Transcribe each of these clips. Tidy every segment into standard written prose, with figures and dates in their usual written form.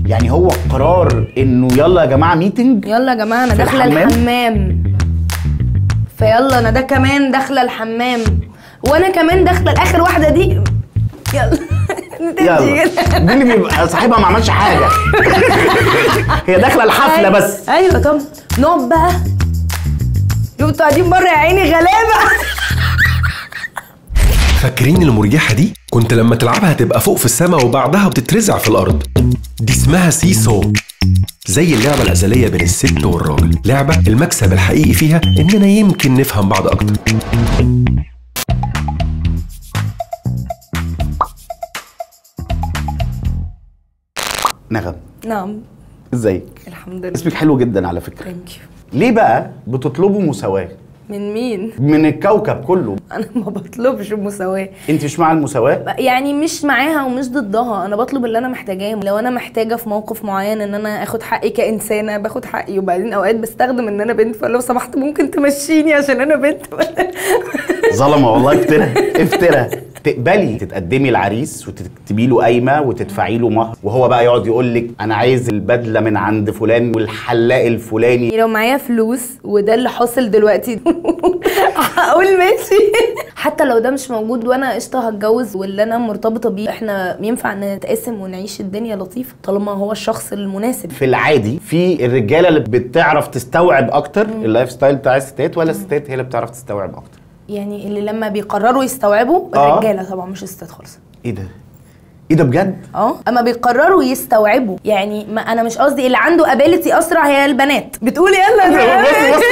يعني هو قرار انه يلا يا جماعة meeting، يلا يا جماعة انا داخله الحمام، فيلا انا ده كمان داخله الحمام، وانا كمان داخله الاخر واحدة دي، يلا يلا. دي اللي بيبقى صاحبها ما عملش حاجة. هي داخله الحفلة بس. ايوه. طب نقعد بقى، انتوا قاعدين بره يا عيني غلابة. فاكرين المرجحة دي؟ كنت لما تلعبها تبقى فوق في السماء وبعدها بتترزع في الارض. دي اسمها seesaw، زي اللعبة الأزلية بين الست والراجل، لعبة المكسب الحقيقي فيها إننا يمكن نفهم بعض أكتر. نغم. نعم. ازيك؟ الحمد لله. اسمك حلو جدا على فكرة. thank you. ليه بقى بتطلبوا مساواة؟ من مين؟ من الكوكب كله. انا ما بطلبش مساواة. انت مش مع المساواة؟ يعني مش معاها ومش ضدها، انا بطلب اللي انا محتاجاه. لو انا محتاجة في موقف معين ان انا اخد حقي كإنسانة باخد حقي، وبعدين اوقات بستخدم ان انا بنت، فلو سمحت ممكن تمشيني عشان انا بنت. ظلمة والله. افترى افترى. تقبلي تتقدمي العريس وتكتبي له قايمة وتدفعي له مهر، وهو بقى يقعد يقول لك انا عايز البدلة من عند فلان والحلاق الفلاني؟ لو معايا فلوس وده اللي حاصل دلوقتي هقول ماشي. حتى لو ده مش موجود وانا قشطه هتجوز واللي انا مرتبطة بيه، احنا ينفع نتقاسم ونعيش الدنيا لطيفة طالما هو الشخص المناسب. في العادي في الرجالة اللي بتعرف تستوعب اكتر ال lifestyle بتاع الستات، ولا الستات هي اللي بتعرف تستوعب اكتر؟ يعني اللي لما بيقرروا يستوعبوا الرجالة طبعا، مش الستات خالص. ايه ده؟ ايه ده بجد؟ اما بيقرروا يستوعبوا، يعني ما انا مش قصدي اللي عنده ability اسرع هي البنات بتقول يلا. بص بص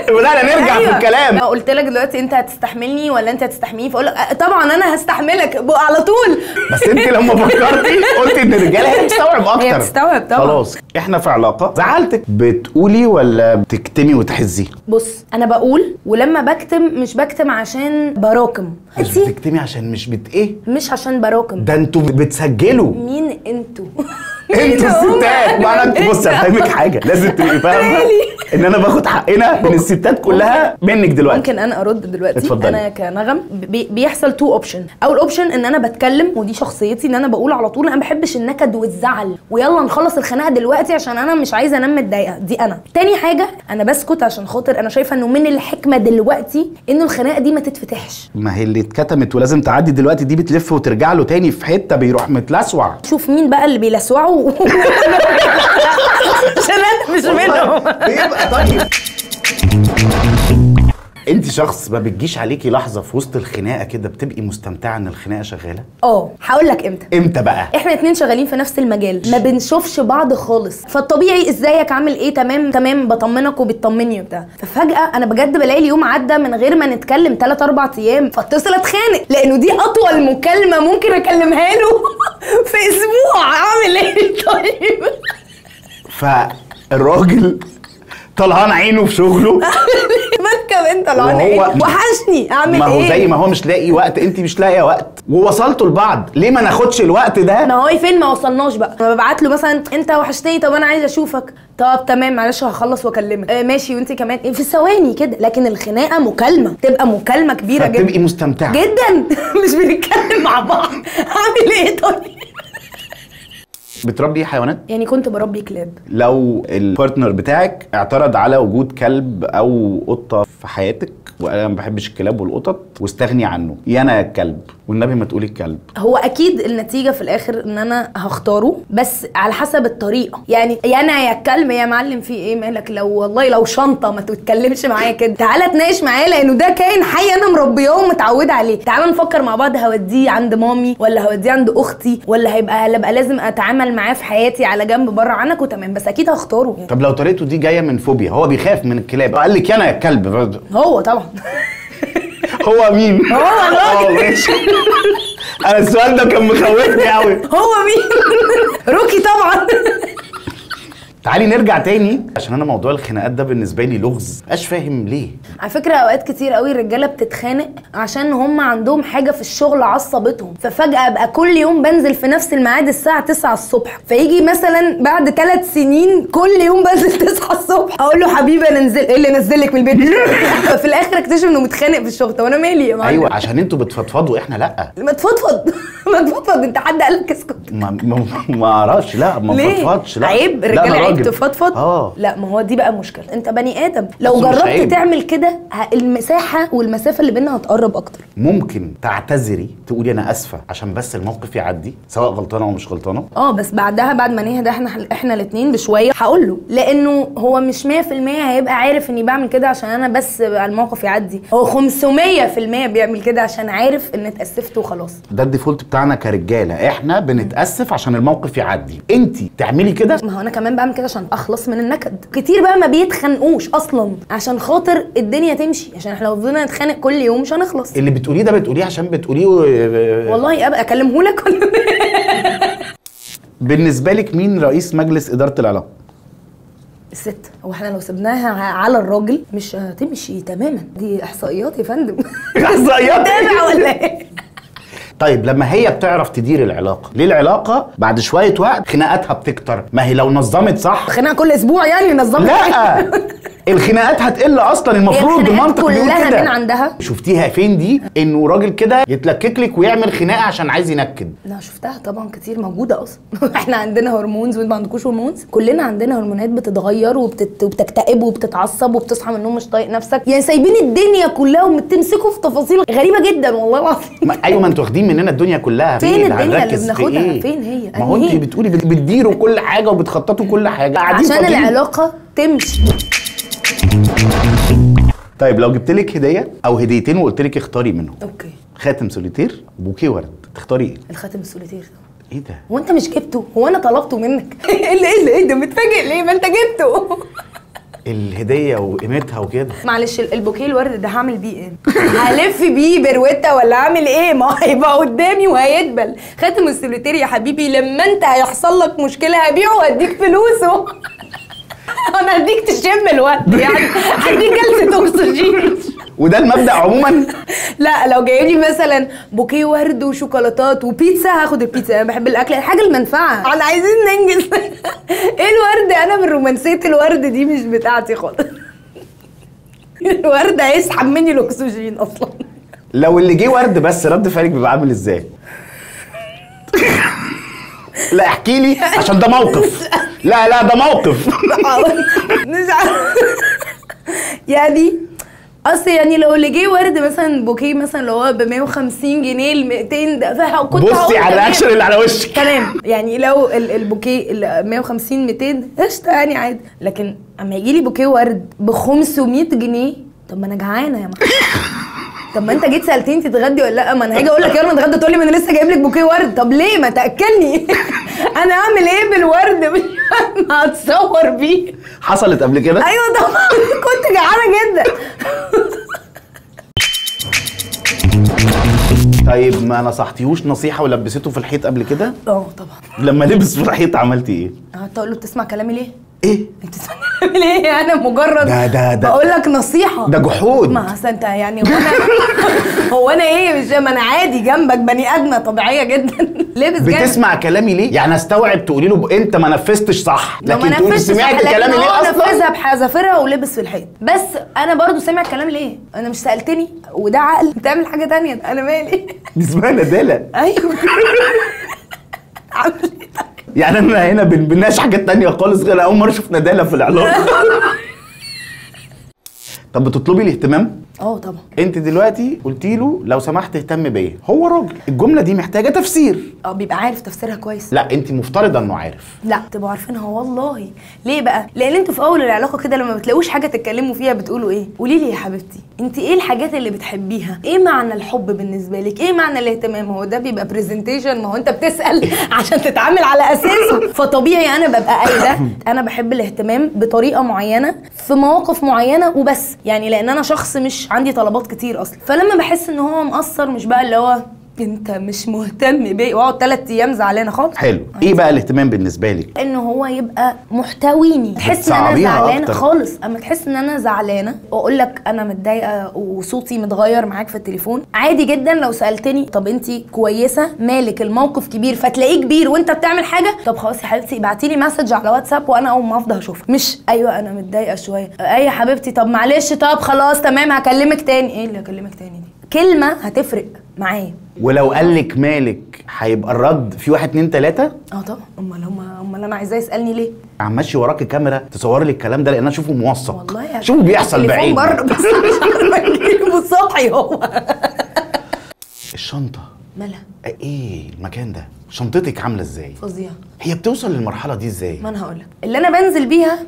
بدأنا نرجع. أيوة. في الكلام. قلت لك دلوقتي انت هتستحملني ولا انت هتستحمليني، فاقول لك طبعا انا هستحملك على طول. بس انت لما فكرتي قلتي ان الرجالة هي بتستوعب اكتر. هي بتستوعب طبعا. خلاص احنا في علاقة، زعلتك بتقولي ولا بتكتمي وتحزي؟ بص انا بقول، ولما بكتم مش بكتم عشان براكم. مش بتكتمي عشان مش بت ايه؟ مش عشان براكم. ده انتوا بتسجلوا. مين انتوا؟ انتوا الستات. ما انا بص افهمك حاجة، لازم تبقي فاهمه ان انا باخد حقنا من الستات كلها منك دلوقتي. ممكن انا ارد دلوقتي؟ اتفضلي. انا كنغم بيحصل two option. اول option ان انا بتكلم، ودي شخصيتي ان انا بقول على طول، انا ما بحبش النكد والزعل، ويلا نخلص الخناقة دلوقتي عشان انا مش عايزه انام متضايقة، دي انا. تاني حاجة انا بسكت عشان خاطر انا شايفه انه من الحكمة دلوقتي انه الخناقة دي ما تتفتحش. ما هي اللي اتكتمت ولازم تعدي دلوقتي دي بتلف وترجع له تاني في حتة بيروح متلسوع. شوف مين بقى اللي بيلسوعه عشان انا مش منهم. بيبقى طيب. انت شخص ما بتجيش عليكي لحظة في وسط الخناقة كده بتبقي مستمتعه ان الخناقة شغالة؟ هقول لك امتى. امتى بقى؟ احنا اتنين شغالين في نفس المجال، ما بنشوفش بعض خالص، فالطبيعي ازيك عامل ايه، تمام تمام، بطمنك وبتطمني وبتاع. ففجاه انا بجد بلاقي اليوم عدى من غير ما نتكلم 3 4 ايام، فاتصل اتخانق لانه دي اطول مكالمة ممكن اكلمها له في اسبوع. اعمل ايه طيب؟ فالراجل طلعان عينه في شغله. مالك انت طلعان عينه؟ وحشني، اعمل ايه؟ ما هو زي ما هو مش لاقي وقت، انت مش لاقيه وقت، ووصلتوا لبعض، ليه ما ناخدش الوقت ده؟ ما هو فين ما وصلناش بقى. انا ببعت له مثلا انت وحشتني، طب انا عايز اشوفك، طب تمام معلش هخلص واكلمك، ماشي وانت كمان، في ثواني كده. لكن الخناقة مكالمة، تبقى مكالمة كبيرة جدا، تبقي مستمتعه جدا. مش بنتكلم مع بعض. اعمل ايه طيب؟ بتربي حيوانات؟ يعني كنت بربي كلاب. لو ال partner بتاعك اعترض على وجود كلب او قطة في حياتك، وانا ما بحبش الكلاب والقطط، واستغني عنه، يا انا يا الكلب، والنبي ما تقولي الكلب. هو اكيد النتيجة في الاخر ان انا هختاره، بس على حسب الطريقة. يعني يا انا يا الكلب، يا معلم في ايه مالك؟ لو والله لو شنطه ما تتكلمش معايا كده، تعالى اتناقش معايا لانه ده كائن حي انا مربياه ومتعوده عليه. تعالى نفكر مع بعض، هوديه عند مامي ولا هوديه عند اختي، ولا هيبقى لازم اتعامل معاه في حياتي على جنب بره عنك، وتمام، بس اكيد هختاره يعني. طب لو طريقته دي جاية من فوبيا، هو بيخاف من الكلاب، قال لك انا يا الكلب، هو طبعا. هو مين؟ هو الراجل. ماشي. انا السؤال ده كان مخوفني قوي. هو مين؟ روكي طبعا. تعالي نرجع تاني عشان انا موضوع الخناقات ده بالنسبة لي لغز، مش فاهم ليه. على فكرة اوقات كتير قوي الرجالة بتتخانق عشان هم عندهم حاجة في الشغل عصبتهم، ففجاه ابقى كل يوم بنزل في نفس الميعاد الساعة 9 الصبح، فيجي مثلا بعد 3 سنين كل يوم بنزل 9 الصبح، اقول له حبيبي انا نزل، ايه اللي نزلك من البيت؟ ففي الاخر اكتشف انه متخانق في الشغل. طب انا مالي يا معلم؟ ايوه عشان انتوا بتفضفضوا احنا لا. ما تفضفض ما تفضفض، انت حد قال لك اسكت؟ ما اعرفش. لا ما بفضفضش. لا عيب الرجالة، عيب تفضفض. لا ما هو دي بقى مشكلة، انت بني ادم لو جربت تعمل كده المساحة والمسافة اللي بيننا هتقرب اكتر. ممكن تعتذري تقولي انا اسفه عشان بس الموقف يعدي، سواء غلطانة او مش غلطانة. بس بعدها بعد ما نهدى احنا الاثنين بشوية هقول له، لانه هو مش 100% هيبقى عارف اني بعمل كده عشان انا بس الموقف يعدي، هو 500% بيعمل كده عشان عارف ان اتاسفت وخلاص. ده ال default بتاعنا كرجاله، احنا بنتاسف عشان الموقف يعدي. انت تعملي كده؟ ما هو انا كمان بعمل كده عشان اخلص من النكد. كتير بقى ما بيتخانقوش اصلا عشان خاطر الدنيا تمشي، عشان احنا لو فضلنا نتخانق كل يوم مش هنخلص. اللي بتقوليه ده بتقوليه عشان بتقوليه والله ابقى اكلمه لك ولا؟ بالنسبة لك مين رئيس مجلس ادارة العلاقة؟ الست. هو احنا لو سبناها على الراجل مش هتمشي تماما. دي احصائيات يا فندم. احصائيات تابع ولا ايه؟ طيب لما هي بتعرف تدير العلاقة، ليه العلاقة بعد شوية وقت خناقاتها بتكتر؟ ما هي لو نظمت صح. خناقه كل اسبوع يعني نظمت؟ لا الخناقات هتقل اصلا، المفروض المنطق بيقول كده. كلها من عندها. شفتيها فين دي؟ انه راجل كده يتلكك لك ويعمل خناقه عشان عايز ينكد. لا شفتها طبعا كتير، موجودة اصلا. احنا عندنا hormones وانتوا ما عندكوش hormones. كلنا عندنا هرمونات بتتغير وبتكتئب وبتتعصب وبتصحى من النوم مش طايق نفسك، يعني سايبين الدنيا كلها وبتمسكوا في تفاصيل غريبة جدا والله العظيم. ايوه ما انتوا واخدين مننا الدنيا كلها. فين الدنيا اللي بناخدها؟ فين هي؟ ما هو انت بتقولي بتديروا كل حاجة وبتخططوا كل حاجة عشان العلاقة تمشي. طيب لو جبت لك هديه او هديتين وقلت لك اختاري منهم. okay. خاتم سوليتير، بوكيه ورد، تختاري ايه؟ الخاتم السوليتير طبعا. ايه ده؟ هو انت مش جبته؟ هو انا طلبته منك؟ ايه اللي ايه اللي ايه ده؟ متفاجئ ليه؟ ما انت جبته. الهدية وقيمتها وكده. معلش البوكيه الورد ده هعمل بيه ايه؟ هلف بيه بروته ولا اعمل ايه؟ ما هيبقى قدامي وهيدبل. خاتم السوليتير يا حبيبي لما انت هيحصل لك مشكلة هبيعه وهديك فلوسه. انا هديك تشم الورد يعني، هديك جلسه اكسجين. وده المبدأ عموما. لا لو جايب لي مثلا بوكيه ورد وشوكولاتات وبيتزا هاخد البيتزا، انا بحب الاكل، الحاجة المنفعة، احنا عايزين ننجز. ايه الورد؟ انا من رومانسية الورد دي مش بتاعتي خالص. الورد هيسحب مني الاكسجين اصلا. لو اللي جه ورد بس رد فعلك بيبقى عامل ازاي؟ لا احكي لي عشان ده موقف. لا لا ده موقف. مش يعني اصل يعني لو اللي جه ورد مثلا بوكيه مثلا اللي هو ب 150 جنيه ل 200 ده، فكنت بصي على ال reaction اللي على وشك. تمام يعني لو البوكيه ال 150 200 قشطه يعني عادي، لكن اما يجي لي بوكيه ورد ب 500 جنيه طب ما انا جعانة يا محمد. طب ما انت جيت سالتني تتغدي ولا لا، ما انا هاجي اقول لك يلا نتغدى تقول لي ما انا لسه جايب لك بوكيه ورد. طب ليه ما تاكلني؟ انا اعمل ايه بالورد؟ ما هتصور بيه. حصلت قبل كده؟ ايوه طبعا كنت جعانة جدا. طيب ما نصحتيهوش نصيحة ولبسته في الحيط قبل كده؟ اه طبعا. لما لبس في الحيط عملتي ايه؟ قعدت اقول له بتسمع كلامي ليه؟ ايه؟ انت بتسمع كلامي ليه؟ انا مجرد ده بقول لك نصيحة. ده جحود. ما اصل انت يعني هو انا هو انا ايه؟ مش ما انا عادي جنبك بني ادمه طبيعية جدا. لابس جنب. بتسمع كلامي ليه؟ يعني استوعب تقولي له انت ما نفذتش صح، لكن تقولي سمعت كلامي ليه اصلا؟ نفذها بحذافيرها ولبس في الحيط. بس انا برضو سامع كلام ليه؟ انا مش سالتني وده عقل بتعمل حاجة ثانية، انا مالي؟ دي اسمها ندالة. ايوه. عامل ايه؟ يعني انا هنا بنناقش حاجات تانية خالص غير اول مرة اشوف ندالة في العلاقة. طب بتطلبي الاهتمام؟ اه طبعا. انت دلوقتي قلتي له لو سمحت اهتم بيا، هو راجل، الجملة دي محتاجه تفسير. اه بيبقى عارف تفسيرها كويس. لا انت مفترضه انه عارف. لا تبقوا عارفينها والله. ليه بقى؟ لان انتوا في اول العلاقة كده لما بتلاقوش حاجة تتكلموا فيها بتقولوا ايه؟ قولي لي يا حبيبتي انت ايه الحاجات اللي بتحبيها؟ ايه معنى الحب بالنسبة لك؟ ايه معنى الاهتمام؟ هو ده بيبقى presentation، ما هو انت بتسال عشان تتعامل على اساسه. فطبيعي انا ببقى قايله انا بحب الاهتمام بطريقة معينة في مواقف معينة وبس، يعني لان انا شخص مش عندي طلبات كتير اصلا. فلما بحس ان هو مقصر، مش بقى اللي هو انت مش مهتم بيا، واقعد 3 ايام زعلانة خالص. حلو، ايه بقى الاهتمام بالنسبة لك؟ ان هو يبقى محتويني، تحس ان انا زعلانة خالص، اما تحس ان انا زعلانة واقول لك انا متضايقة وصوتي متغير معاك في التليفون، عادي جدا لو سالتني طب انت كويسة، مالك، الموقف كبير، فتلاقيه كبير وانت بتعمل حاجة، طب خلاص يا حبيبتي ابعتي لي message على واتساب وانا اول ما افضى هشوفها، مش ايوه انا متضايقة شوية، اي يا حبيبتي طب معلش، طب خلاص تمام هكلمك تاني. ايه اللي هكلمك تاني دي؟ كلمة هتفرق معايا. ولو قال لك مالك هيبقى الرد في 1 2 3؟ اه طبعا، امال انا عايزاه يسالني ليه؟ عم ماشي وراكي كاميرا تصور لي الكلام ده لان انا اشوفه موثق، والله شوفوا بيحصل بعيد بره بس مش عارفه اجيبه صاحي. هو الشنطة مالها؟ ايه المكان ده؟ شنطتك عامله ازاي؟ فظيعة. هي بتوصل للمرحلة دي ازاي؟ ما انا هقول لك، اللي انا بنزل بيها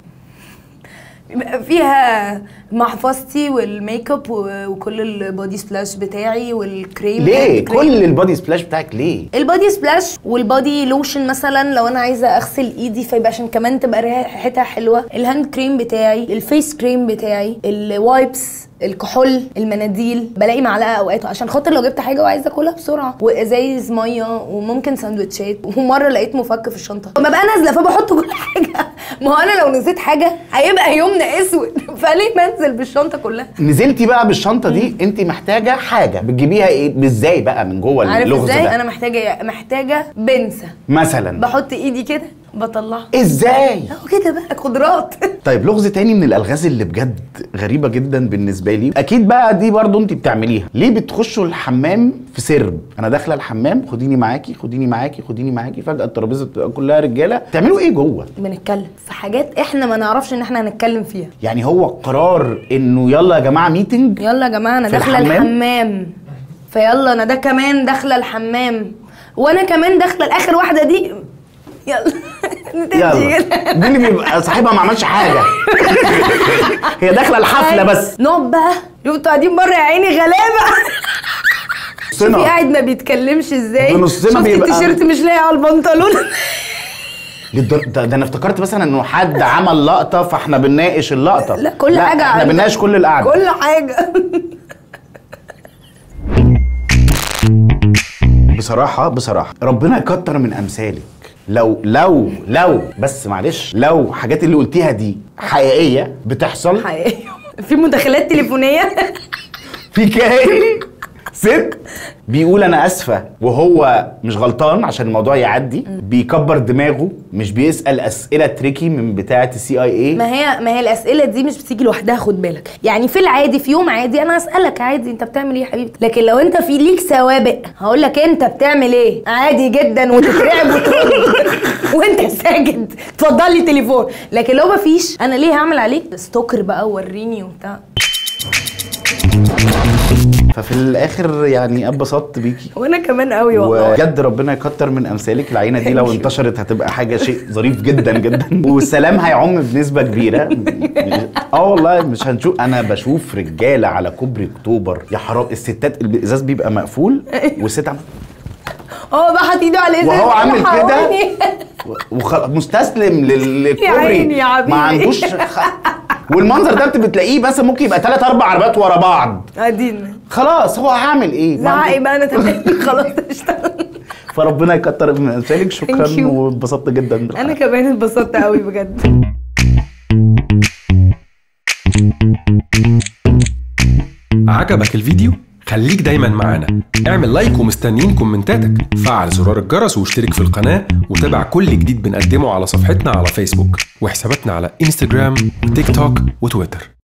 بيبقى فيها محفظتي والميك اب وكل ال body splash بتاعي والكريم. ليه؟ كل ال body splash بتاعك ليه؟ ال body splash وال body lotion مثلا لو انا عايزه اغسل ايدي فيبقى عشان كمان تبقى ريحتها حلوة، ال hand cream بتاعي، ال face cream بتاعي، ال wipes، الكحول، المناديل، بلاقي معلقه اوقات عشان خاطر لو جبت حاجة وعايزه اكلها بسرعة، وازايز مية، وممكن سندوتشات، ومرة لقيت مفك في الشنطة، ببقى نازله فبحط كل حاجة. ما هو انا لو نسيت حاجة هيبقى يومنا اسود، فليه ما انزل بالشنطه كلها؟ نزلتي بقى بالشنطه دي، انت محتاجه حاجة بتجيبيها ايه ازاي بقى من جوه اللغز ده؟ انا محتاجه بنسه مثلا، بحط ايدي كده بطلعها ازاي؟ اهو كده بقى قدرات. طيب لغز تاني من الالغاز اللي بجد غريبة جدا بالنسبة لي، اكيد بقى دي برضو انت بتعمليها، ليه بتخشوا الحمام في سرب؟ انا داخله الحمام خديني معاكي خديني معاكي خديني معاكي، فجاة الترابيزة بتبقى كلها رجاله، بتعملوا ايه جوه؟ بنتكلم في حاجات احنا ما نعرفش ان احنا هنتكلم فيها. يعني هو قرار انه يلا يا جماعة meeting، يلا يا جماعة انا داخله الحمام، فيلا انا ده كمان داخله الحمام، وانا كمان داخله الاخر واحدة دي، يلا يلا دي اللي بيبقى صاحبها ما عملش حاجة، هي داخله الحفلة بس. نقعد بقى انتوا قاعدين بره يا عيني غلابة، شوفي قاعد ما بيتكلمش ازاي، بنصنا بيبقى التيشيرت مش لاقي على البنطلون. ده انا افتكرت مثلا انه حد عمل لقطة فاحنا بنناقش اللقطة. لا كل حاجة، احنا بنناقش كل القعدة، كل حاجة. بصراحة بصراحة ربنا يكتر من امثالك. لو لو لو بس معلش، لو حاجات اللي قلتيها دي حقيقية بتحصل حقيقية، في مداخلات تليفونيه، في كاهن ست بيقول انا اسفه وهو مش غلطان عشان الموضوع يعدي، بيكبر دماغه، مش بيسال اسئلة tricky من بتاعه ال CIA. ما هي الاسئلة دي مش بتيجي لوحدها، خد بالك. يعني في العادي في يوم عادي انا هسالك عادي انت بتعمل ايه يا حبيبتي، لكن لو انت في ليك سوابق هقول لك انت بتعمل ايه عادي جدا وتترعب وترد وانت ساجد اتفضل لي تليفون. لكن لو ما فيش انا ليه هعمل عليك stalker بقى ووريني وبتاع. ففي الاخر يعني اتبسطت بيكي، وانا كمان قوي والله بجد. ربنا يكتر من امثالك، العينة دي لو انتشرت هتبقى حاجة شيء ظريف جدا جدا، والسلام هيعم بنسبة كبيرة. والله مش هنشوف. انا بشوف رجاله على كوبري اكتوبر يا حرام، الستات الازاز بيبقى مقفول والست عامله هو بقى حاطط ايده على الازاز وهو عامل كده مستسلم للكوبري، ما عندوش والمنظر ده بتلاقيه بس ممكن يبقى 3 4 عربيات ورا بعض قاعدين. خلاص هو هعمل ايه؟ زعقي بقى انا تمام خلاص اشتغل. فربنا يكتر من امثالك. شكرا واتبسطت جدا. انا كمان اتبسطت قوي بجد. عجبك الفيديو؟ خليك دايما معانا، اعمل like ومستنيين كومنتاتك، فعل زرار الجرس واشترك في القناة وتابع كل جديد بنقدمه على صفحتنا على فيسبوك وحساباتنا على انستجرام وتيك توك وتويتر.